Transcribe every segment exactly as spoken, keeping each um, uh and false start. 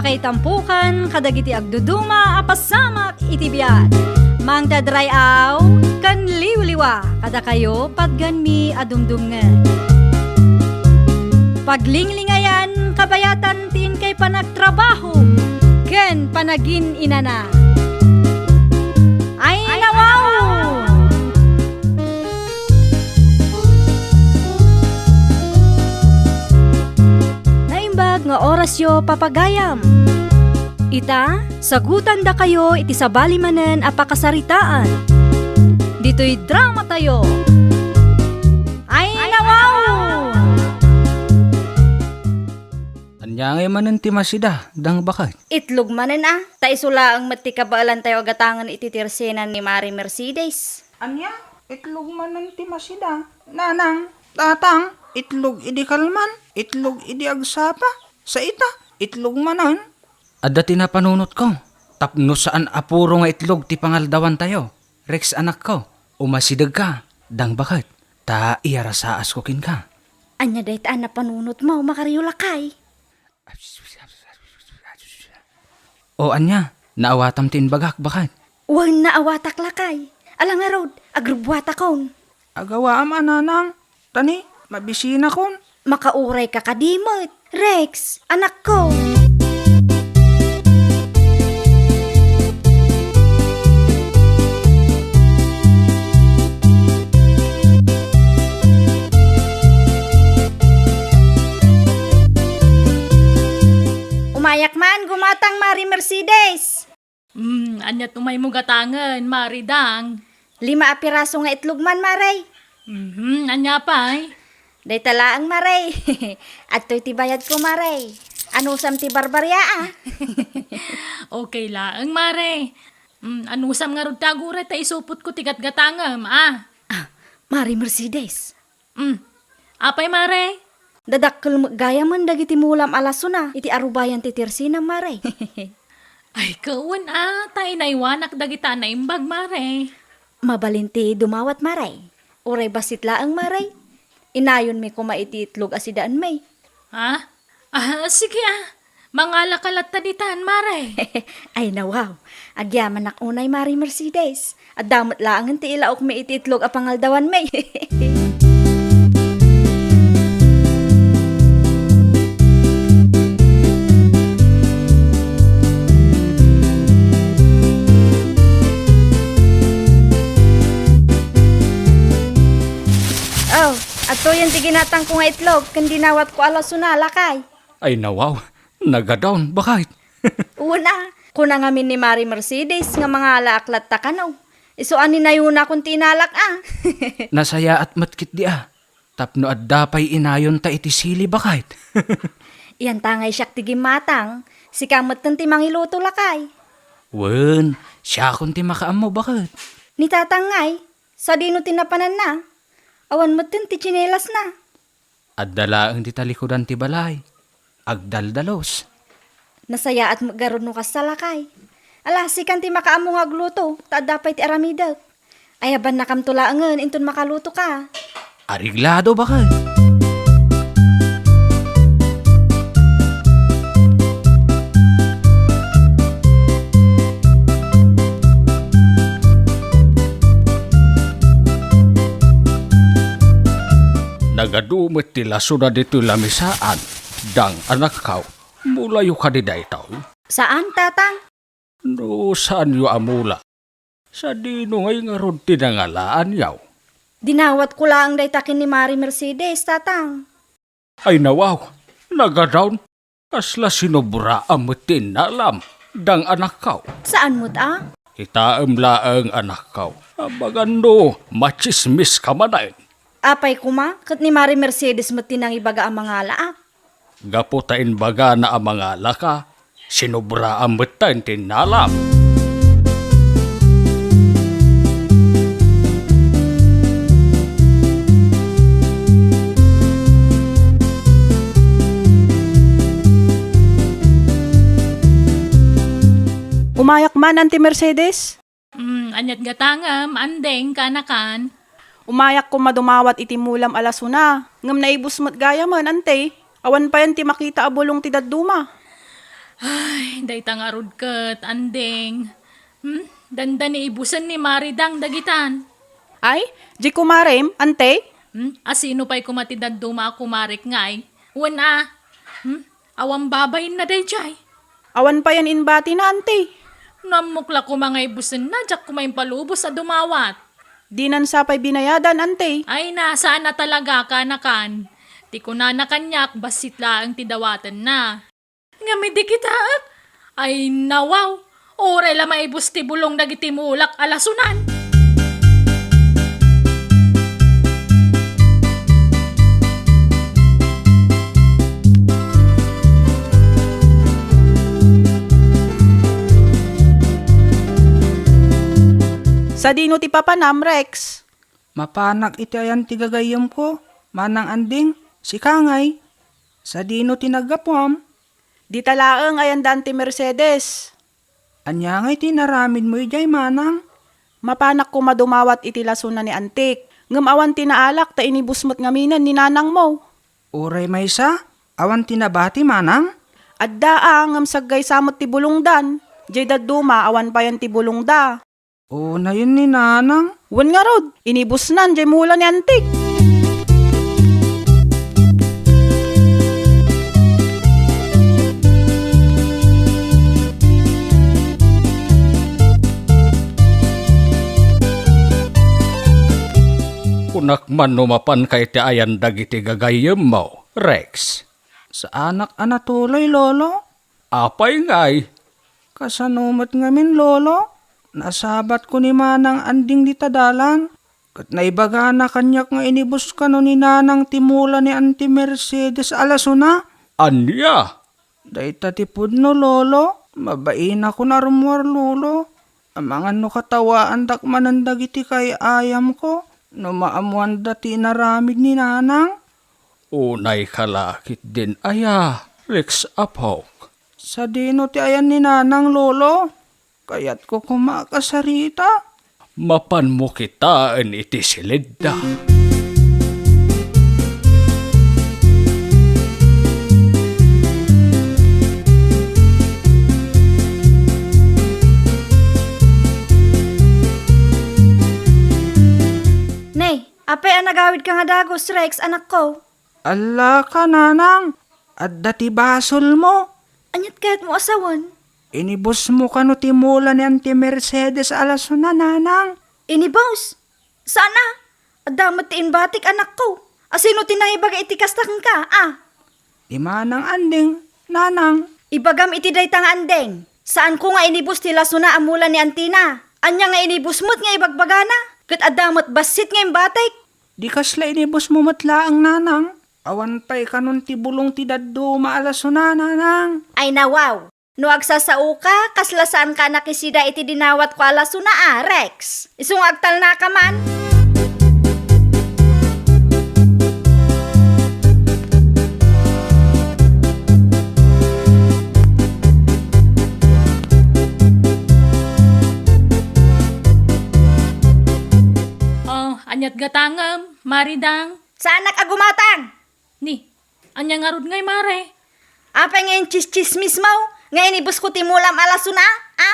Pakaitampukan kadagiti agduduma a pasamak iti biag. Mangted ray-aw ken liwliwa kadakayo patganmi a dumdumngeg. Paglinglingayan kabayatan ti inkay panagtrabaho ken panagin-inana. Ay, nawaw! Naimbag nga orasyo, papagayam. Ita, sagutandakayo iti sabali manen a pakasaritaan. Ditoy dramatayo. Ay, nawaw! Ania ngay manen ti masida, dang baket? Itlog manen a, ta isu laeng met ti kabaelantayo a gatangen iti tirsenan ni Mari Mercedes. Ania? Itlog manen ti masida? Nanang, tatang, itlog idi kalman, itlog idi agsapa, sa ita, itlog manen. Adda ti napanunotko, tapno saan a puro nga itlog ti pangaldawantayo. Rex, anakko, umasidegka, dang baket, ta iyarasaasko kenka. Ania dayta a napanunotmo, Makario, lakay? O ania, naawatam ti imbagak, baket? Wen, naawatak, lakay. Ala ngarud, agrubbuatakon. Agawaam a, nanang. Tani, mabisinakon. Makaurayka kadi met. Rex, anakko. Umayak man, gumatang, Mari Mercedes. Hmm, ania't umaymo gatangen, Mari Dang? Lima a piraso nga itlog man, Mare. Mhm, ania pay? Dayta laeng, Mare. Adtoy ti bayadko, Mare. Anusam ti barbaria, a? Okay laeng, Mare. Hmm, anusam ngarud ti aguray ta isupotko ti gatgatangem, a? Ah, Mari Mercedes. Mm. Apay, Mare? Dadakkel met gayamen dagiti mulam a lasona iti arubayan ti tirsenam, Mare. Ay, ket wen a, ta inaywanak dagita a naimbag, Mare. Mabalin ti dumawat, Mare. Uray bassit laeng, Mare. Inayonmi koma iti itlog a sidaenmi. Ha? Ah, sige a. Mangalaka latta ditan, Mare. Ay, nawaw. Agyamanak unay, Mare Mercedes. Adda met laengen ti ilaokmi iti itlog a pangaldawanmi. Oh, adtoyen ti ginatangko nga itlog ken dinawatko a lasona, lakay. Ay, nawaw, nagadon, baket. Wen a, kuna ngamin ni Mari Mercedes nga mangalaak latta kano. Isu a ninayonakon ti inalak a. Nasayaat met ketdi a, tapno adda pay inayonta iti sili, baket. Iyan ta ngay siak ti gimmatang, sika metten ti mangiluto, lakay. Wen, siakon ti makaammo, baket. Ni tatang ngay, sadino ti napananna? Awan metten ti tsinelasna. Adda laeng ti talikudan ti balay. Agdaldalus. Nasayaat met garud no kasta, lakay. Ala, sikan ti makaammo nga agluto, ta adda pay ti aramidek. Ayabannakamto laengen inton makalutoka. Areglado, baket. Nagadu met ti lasona ditoy lamisaan, dang anakkaw. Mulayo kadi daytoy? Saan, tatang. No saanyo a mula, sadino ngay ngarud ti nangalaanyo? Dinawatko laeng dayta ken ni Mari Mercedes, tatang. Ay, nawaw, nagadon. Kasla sinobraan met ti innalam, dang anakkaw. Saan met a? Kitaem laeng, anakkaw. Amangan no matsismiska manen. Apay koma, ket ni Mari Mercedes met ti nangibaga a mangalaak. Gapu ta imbagana a mangalaka, sinobraan metten ti innalam. Umayak man, Auntie Mercedes. Hmm, ania't gatangem, andeng, kaanakan? Umayak koma dumawat iti mulam a lasona, ngem naibus met gayamen, Auntie. Awan payen ti makita a bulong ti dadduma. Ay, dayta ngarud ket, Anding. Hmm? Dandani ibusen ni Maridang dagitan. Ay, di kumarem, ante? Hmm? Asino pay koma ti dadduma a kumarek ngay? Wen a. Hmm? Awan babainna daydiay. Awan payen inbatina, ante. Nammok la koma nga ibusenna, diak koma impalubos a dumawat. Dinan sa pay binayadan, ante. Ay na, saan a talaga, kanakan. Ti kunana kaniak, bassit laeng ti dawatenna. Ngem idi kitaek, ay nawaw, uray la maibus ti bulong dagiti mulak a lasunan. Sadino ti papanam, Rex? Mapanak iti ayan ti gagayyemko, Manang Anding, sika ngay? Sadino ti naggapuam? Dita laeng ayan da Anti Mercedes. Ania ngay ti inaramidmo idiay, Manang? Mapanak koma dumawat iti lasona ni Antik, ngem awan ti naalak ta inibus met ngaminen ni nanangmo. Uray maysa, awan ti nabati, Manang? Adda a, ngem saggaysa met ti bulongdan. Diay dadduma, awan payen ti bulongda. Unayen ni Nanang? Wen ngarud, inibusnan diay mula ni Antik. Kunak man no mapanka iti ayan dagiti gagayyemmo, Rex. Saanak a natuloy, Lolo. Apay ngay? Kasano met ngamin, Lolo? Nasabatko ni Manang Anding dita dalan, ket naibagana kaniak nga inibus kano ni Nanang ti mula ni Anti Mercedes a lasona. Ania? Dayta ti pudno, Lolo. Mabainak a rummuar, Lolo. Amangan no katawaandak manen dagiti kay-ayamko no maammoanda ti inaramid ni Nanang. Unayka la ketdin aya, Rex apok? Sadino ti ayan ni Nanang, Lolo? Kayatko koma a kasarita. Mapanmo kitaen iti silidda. Nay, apay a nagawidka nga dagus, Rex, anakko? Allaka, Nanang, adda ti basolmo. Aniat kayatmo a sawen? Inibusmo kano ti mula ni Anti Mercedes a lasona, Nanang. Inibus? Saan a? Adda met ti imbatik, anakko. Asino ti nangibaga iti kasta kenka, a? Ni Manang Anding, Nanang. Ibagam iti dayta nga Anding. Saanko nga inibus ti lasona a mula ni Antina. Ania nga inibus met nga ibagbagana? Ket adda met bassit nga imbatik. Di kasla inibusmo met laeng, Nanang. Awan pay kanon ti bulong ti dadduma a lasona, Nanang. Ay nawaw. No agsasaoka, kasla saanka a nakisida iti dinawatko a lasona a, Rex. Isu nga agtalnaka man. Oh, aniat gatangem, Maridang? Saanak a gumatang! Ni, ania ngarud ngay, Mare? Apay nga intsistsismismo nga inibusko ti mulam a lasona, a?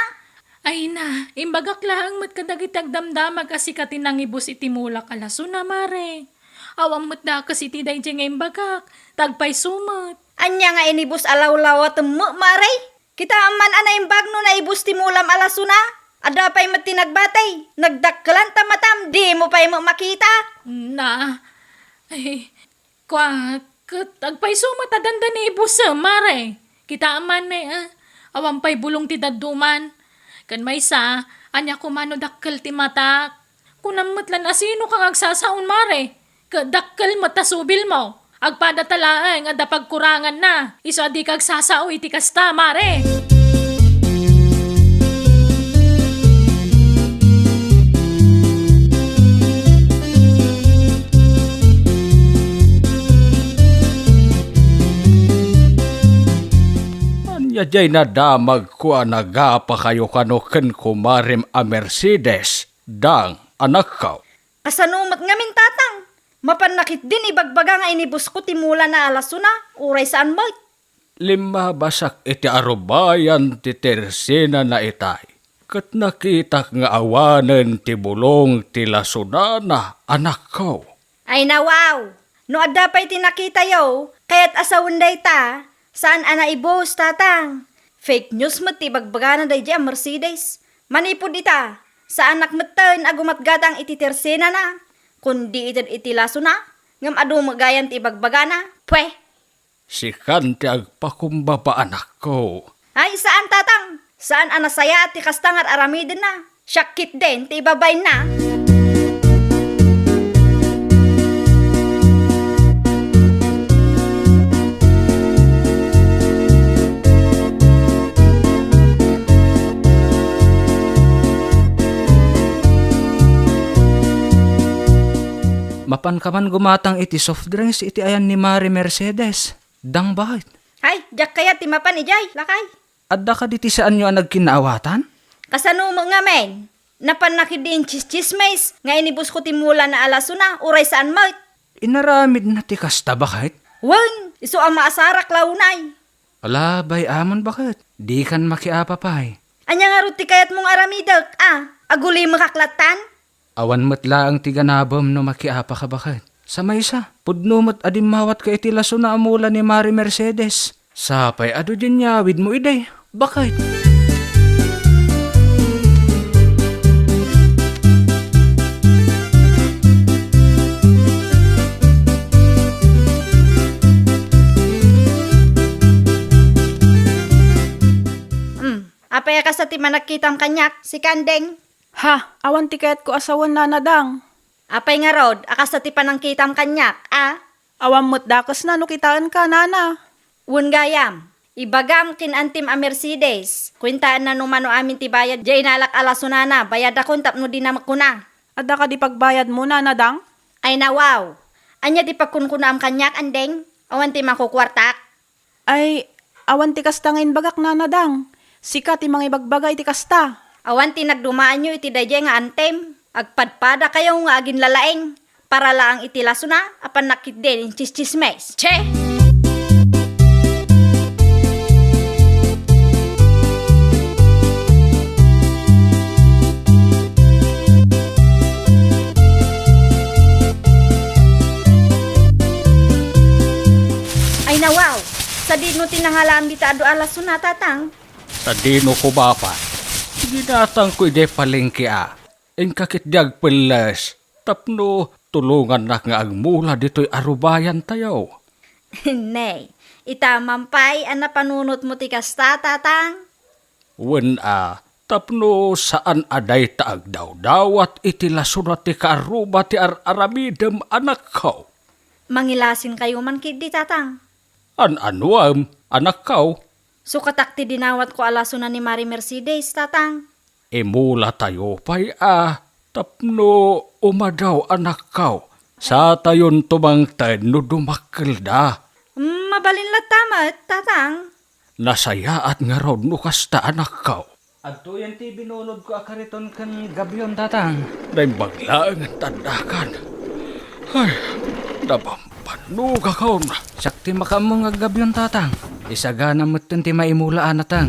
Ay na, imbagak laeng met kadagiti agdamdamag a sika ti nangibus iti mulak a lasona, Mare. Awan met dakes iti daydiay nga imbagak, ta agpayso met. Ania nga inibus a lawlawatemmo, Mare? Kitaem man a naimbag no naibus ti mulam a lasona. Adda pay met ti nagbati. Nagdakkelan ta matam, dimo pay met makita. Na, ay, kua, ket agpayso met a dandani ibusem, Mare. Kitaem man, eh, ah, awan pay bulong ti dadduman. Ken maysa, ania koma no dakkel ti matak? Kunam met lan a sinoka nga agsasaon, Mare. Ket dakkel met ta subilmo. Agpadata laeng adda pagkuranganna. Isu a dika agsasao iti kasta, Mare. Ania diay nadamagko a nagapakayo kano ken kumarem a Mercedes, Dang, anakko? Kasano met ngamin, Tatang? Mapanna ketdin ibagbaga nga inibusko ti mulana a lasona, uray saan met. Limmabasak iti arubayan ti tersenana itay, ket nakitak nga awanen ti bulong ti lasunana, anakko. Ay, nawaw! No adda pay ti nakitayo, kayat a sawen dayta, saan a naibus, tatang. Fake news met ti ibagbagana daydiay a Mercedes. Manipud ita, saanak metten a gumatgatang iti tersenana, kundi ited iti lasona, ngem adu met gayam ti ibagbagana. Pwe! Sikan ti agpakumbaba, anakko. Ay, saan, tatang. Saan a nasayaat ti kasta nga ar-aramidenna. Siak ketdin ti ibabainna. Mapanka man gumatang iti soft drinks iti ayan ni Mari Mercedes. Dang, baket. Ay, diak kayat ti mapan idiay, lakay. Adda kadi ti saanyo a nagkinnaawatan? Kasano met ngamin? Napannak idi intsistsismis nga inibusko ti mulana a lasona, uray saan met. Inaramidna ti kasta, baket? Wen, isu a maasarak la unay. Ala, bay-amon, baket. Dikan makiapa pay. Ania ngarud ti kayatmo nga aramidek, a? Agulimekak lattan? Awan met laeng ti ganabem no makiapaka, baket. Sa maysa, pudno met a dimmawatka iti lasona a mula ni Mari Mercedes. Sapay adu diay inyawidmo idi, baket. Hmm, apay a kasta ti panagkitam kaniak, sika, Anding? Ha, awan ti kayatko a sawen, Nana Dang. Apay ngarud a kasta ti panangkitam kaniak, a? Awan met dakesna no kitaenka, Nana. Wen gayam, ibagam ken antim a Mercedes, kuentaenna no mano amin ti bayad diay inalak a lasonana, bayadakon tapno dina met kuna. Adda kadi pagbayadmo, Nana Dang? Ay, nawaw. Ania ti pagkunkunaam kaniak, Anding? Awan ti makukuartak? Ay, awan ti kasta nga imbagak, Nana Dang. Sika ti mangibagbaga iti kasta. Awan ti nagdumaanyo iti daydiay nga antim. Agpadpadakayo nga aginlalaing. Para laeng iti lasona, apannak ketdin intsistsismis. Che! Ay, nawaw! Sadino ti nangalaam dita adu a lasona, tatang? Sadino koma pay? Ginatangko idiay palengke a. Inka ketdi agpelles tapno tulongannak nga agmula ditoy arubayantayo. Nay, ita man pay a napanunotmo ti kasta, tatang? Wen a, tapno saan a dayta agdawdawat iti lasona ti kaarruba ti ar-aramidem, anakko. Mangilasinkayo man ketdi, tatang. An-anuem, anakko? Sukatak ti dinawatko a lasona ni Mari Mercedes, tatang. Imulatayo pay a tapno umadaw, anakko. Satayonto mangted no dumakkelda. Mm, mabalin latta met, tatang. Nasayaat ngarud no kasta, anakko. Adtoyen ti binulodko a kariton ken gabion, tatang. Naimbag laeng ti addakan. Ay, nabambannogakon. Siak ti makaammo nga aggabion, tatang. Isagana metten ti maimula a nateng.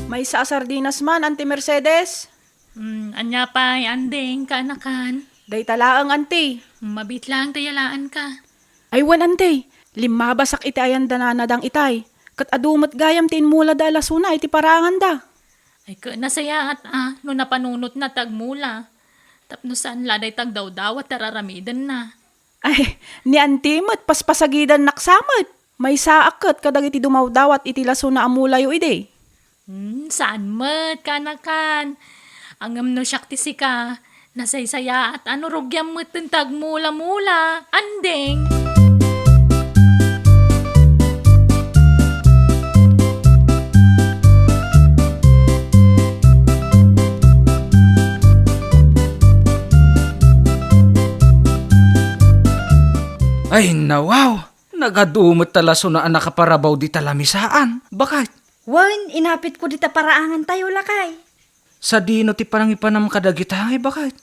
Maysa a sardinas man, Auntie Mercedes. Mm, ania pay, Anding, kaanakan? Dayta laeng, Auntie. Mabiit laeng ta yalaanka. Ay wen, Auntie. Limmabasak iti ayan da Nana Dang itay. Ket adu met gayam ti inmulada a lasona iti paranganda. Ay, ket nasayaat a no napanunotna ti agmula. Tapno saan la dayta agdawdawat ti ar-aramidenna. Ay, ni Auntie met, paspasagidannak sa met. Maysaak ket kadagiti dumawdawat iti lasona a mulayo idi. Hmm, saan met, kaanakan. Ngem no siak ti sika, nasaysayaat a no rugiam metten ti agmula-mula, Anding. Ay, nawaw! Nagadu met ta lasuna a nakaparabaw dita lamisaan, baket. Wen, inapitko dita paraangantayo, lakay. Sadino ti panangipanam kadagita, ngay baket?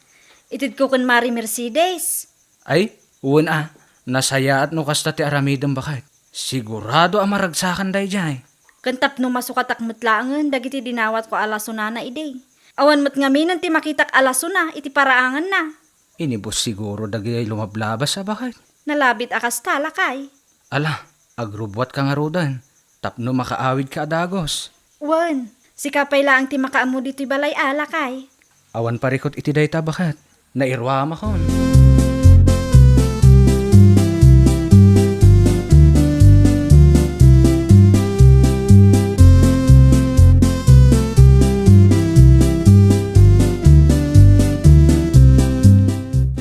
Itedko ken Mari Mercedes. Ay, wen a, nasayaat no kasta ti aramidem, baket. Sigurado a maragsakan daydiay. Ken tapno masukatak met laengen dagiti dinawatko a lasunana idi. Awan met ngaminen ti makitak a lasuna iti paraanganna. Inibus siguro dagiti lumablabas a baket. Nalabit a kasta, lakay. Ala, agrubbuatka ngaruden, tapno makaawidka a dagus. Wen, sika pay laeng ti makaammo ditoy balay a, lakay. Awan parikut iti dayta, baket. Nairuamakon.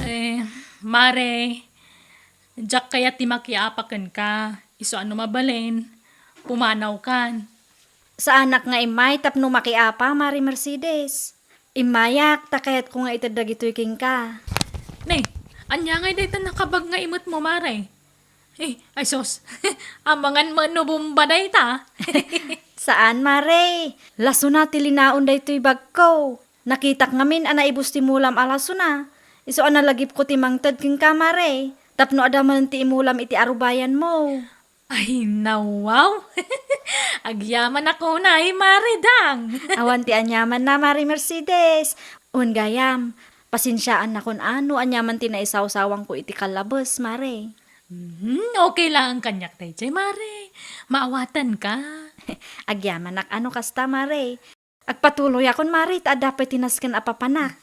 Eh, Mare, diak kayat ti makiapa kenka. Isu a no mabalin, pumanawkan. Saanak nga immay tapno makiapa, Mari Mercedes. Immayak, ta kayatko nga ited dagitoy kenka. Ne, ania ngay dayta nakabag nga imetmo, Mare? Eh, ay sus, amangan met no bomba dayta. Saan, Mare. Lasuna ti linaon daytoy bagko. Nakitak ngamin a naibus ti mulam a lasuna. Isu a nalagipko ti mangted kenka, Mare. Tapno adda manen ti imulam iti arubayanmo. Ay, nawaw! Agyamanak unay, Mare Dang! Awan ti aniamanna, Mare Mercedes. Wen gayam, pasensiaannakon a no aniaman ti naisawsawangko iti kallabes, Mare. Mhm, okay laeng kaniak daydiay, Mare. Maawatanka. Agyamanak a no kasta, Mare. Agpatuloyakon, Mare, ta adda pay ti nasken a papanak.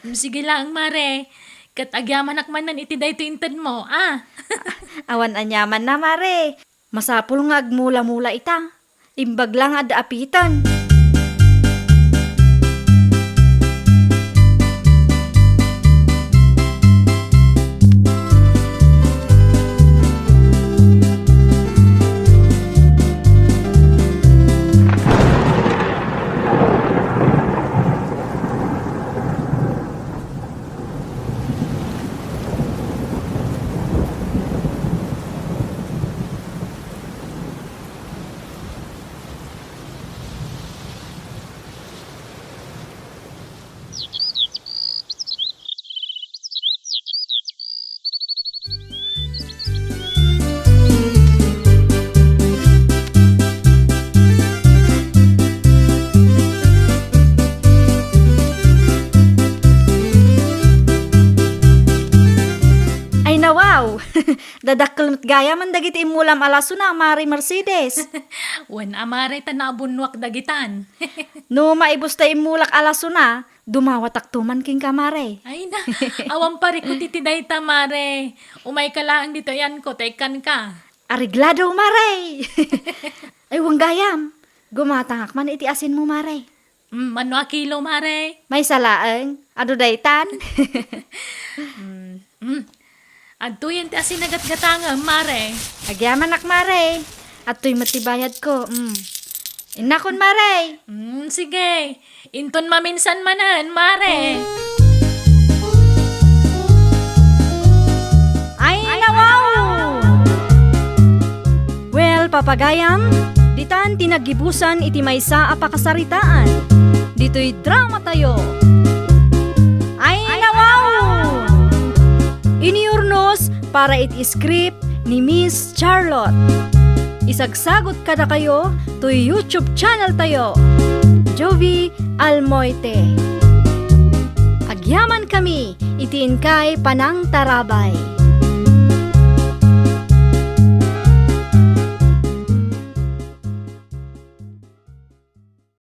Mm, sige laeng, Mare. Ket agyamanak manen iti daytoy intedmo, a? Awan aniamanna, Mare. Masapul nga agmula-mula ita. Imbag la nga adda apiten. Ay, nawaw! Dadakkel met gayamen dagiti immulam a lasuna, Mare Mercedes. Wen a, Mare, ta naabunnuak dagitan. No maibus ta immulak a lasuna, dumawatakto man kenka, Mare. Ay na, awan parikut iti dayta, Mare. Umayka laeng ditoy ayanko ta ikkanka. Areglado, Mare! Ay, wen gayam, gumatangak man iti asinmo, Mare. Mm, mano a kilo, Mare? Maysa laeng. Adu daytan? Mm, mm. Adtoyen ti asin a gatgatangem, Mare. Agyamanak, Mare. Adtoy met ti bayadko. Mm. Innakon, Mare. Mm, sige. Inton maminsan manen, Mare. Ay, nawaw! Well, papagayam, ditan ti naggibusan iti maysa a pakasaritaan. Ditoy drama tayo. Ay, nawaw! Inurnos para iti script ni Miss Charlotte. Isagsagut kadakayo toy YouTube channel tayo, Jovie Almoite. Agyaman kami iti inkay panangtarabay.